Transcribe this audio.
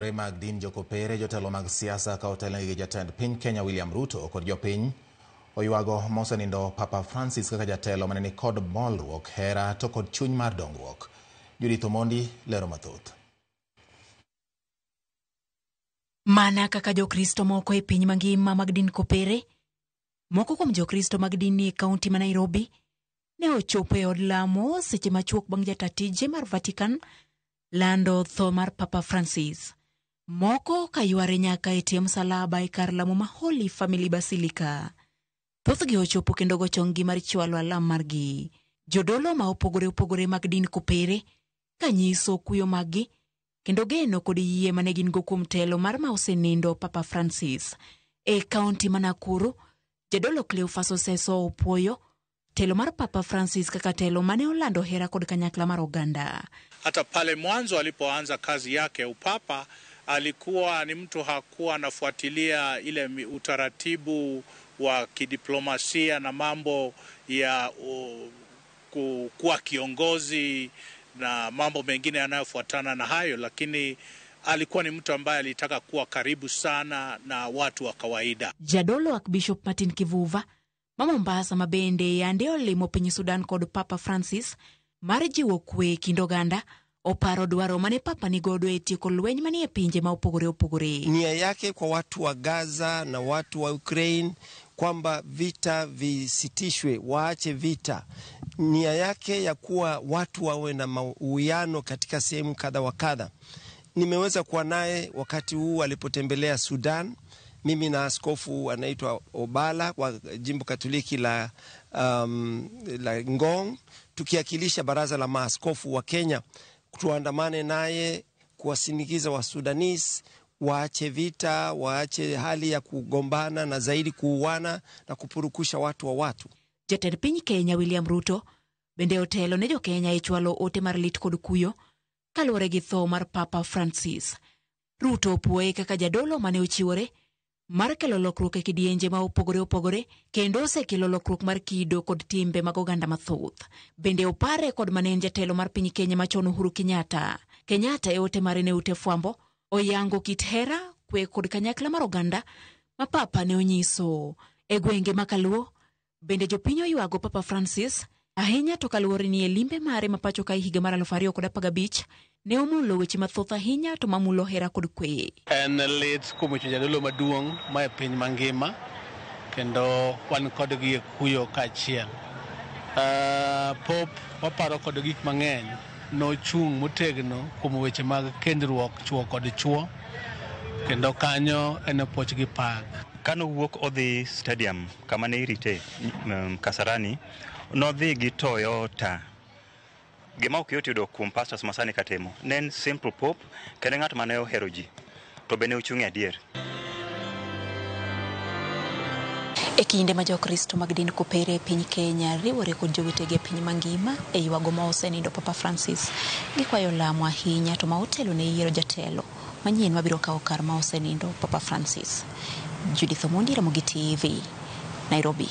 Mag din jokopere, jotelo mag siasa ka otelnegi gi jatend piny Kenya William Ruto kod jopiny oywago mosenindo Papa Francis kaka jatelo mane nikod bolruok, hera to kod chuny mar dongruok. Judith Omondi lero mathoth. Mana kaka Jokristo moko e piny mangima mag din kopere, moko kuom Jokristo mag din e kaunti ma Nairobi ne ochopo e od lamo seche machuok bang' jata tije mar Vatican lando tho mar Papa Francis. Moko ka yware nyaka e tie msalaba e kar lamo ma Holy Family Basilica. Thothgi ochopo kendo go chonggi mar chwalo alam margi. Jodolo ma opogore opogore mag din kopere kanyiso kuyo maggi kendo geno kod yie mane gin go kuom telo mar ma osenindo Papa Francis. E kaunti ma Nakuru, jadolo Cleophas Oseso opuoyo telo mar Papa Francis kaka telo mane olando hera kod kanyakla mar oganda. Hata pale mwanzo alipoanza kazi yake upapa, alikuwa ni mtu hakuwa anafuatilia ile utaratibu wa kidiplomasia na mambo ya kuwa kiongozi na mambo mengine yanayofuatana na hayo, lakini alikuwa ni mtu ambaye alitaka kuwa karibu sana na watu wa kawaida. Jadolo Archbishop Martin Kivuva ma Mombasa ma bende yande olimo piny Sudan kod Papa Francis mar jiwo kwe e kind oganda oparo dwaro mane Papa nigodo e tieko lweny manie pinje ma opogore opogore. Nia yake kwa watu wa Gaza na watu wa Ukraine kwamba vita visitishwe, waache vita. Nia yake ya kuwa watu wawe na uwiano katika sehemu kadha wa kadha. Nimeweza kuwa naye wakati huu alipotembelea Sudan, mimi na askofu anaitwa Obala wa jimbo Katoliki la Ngong, tukiakilisha baraza la maaskofu wa Kenya, tuandamane naye kuwasindikiza wa Sudanese waache vita, waache hali ya kugombana na zaidi kuuana na kupurukusha watu wa watu. Jatend piny Kenya William Ruto bende otelo ne jo-Kenya e chwalo ote mar lit kod kuyo kaluwore gi tho mar Papa Francis. Ruto opuoye kaka jadolo mane ochiwore mar kelo lokruok e kidienje ma opogore opogore kendo osekelo lokruok mar kido kod timbe mag oganda mathoth. Bende opare kod mane en jatelo mar piny Kenya machon Uhuru Kenyatta. Kenyatta e ote mare ne ute fwambo oyango kit hera, kwe kod kanyakla mar oganda ma Papa ne onyiso. E gwenge ma Kaluo, bende jopiny oywago Papa Francis ahinya to kaluwore ni e limbe mare ma pacho ka e higa mar 2015 ne omulo weche mathoth ahinya to mamulo hera kod kwe. En lit kuom weche jadolo maduong' ma e piny mangima kendo wan kodgi e kuyo kaachiel. Pop waparo kod gik mang'eny, nochung' motegno kuom weche mag kendruok chuo kod chuo kendo kanyo en opoch gi pak. Kanowuok odhi stadium kama ne irite Kasarani, nodhi gi Toyota. Gima ok yot yudo kuom pastors masani katimo, ne en simple pope kendo ng'at mane ohero ji to be ne ochung' e adier. E kinde ma Jokristo mag din kopere e piny Kenya riwore kod jowetegi e piny mangima e ywago ma osenindo Papa Francis, gikwayo lamo ahinya to ma otelo ne yiero jatelo manyien mabiro kawo kar ma osenindo Papa Francis. Judith Omondi, Ramogi TV, Nairobi.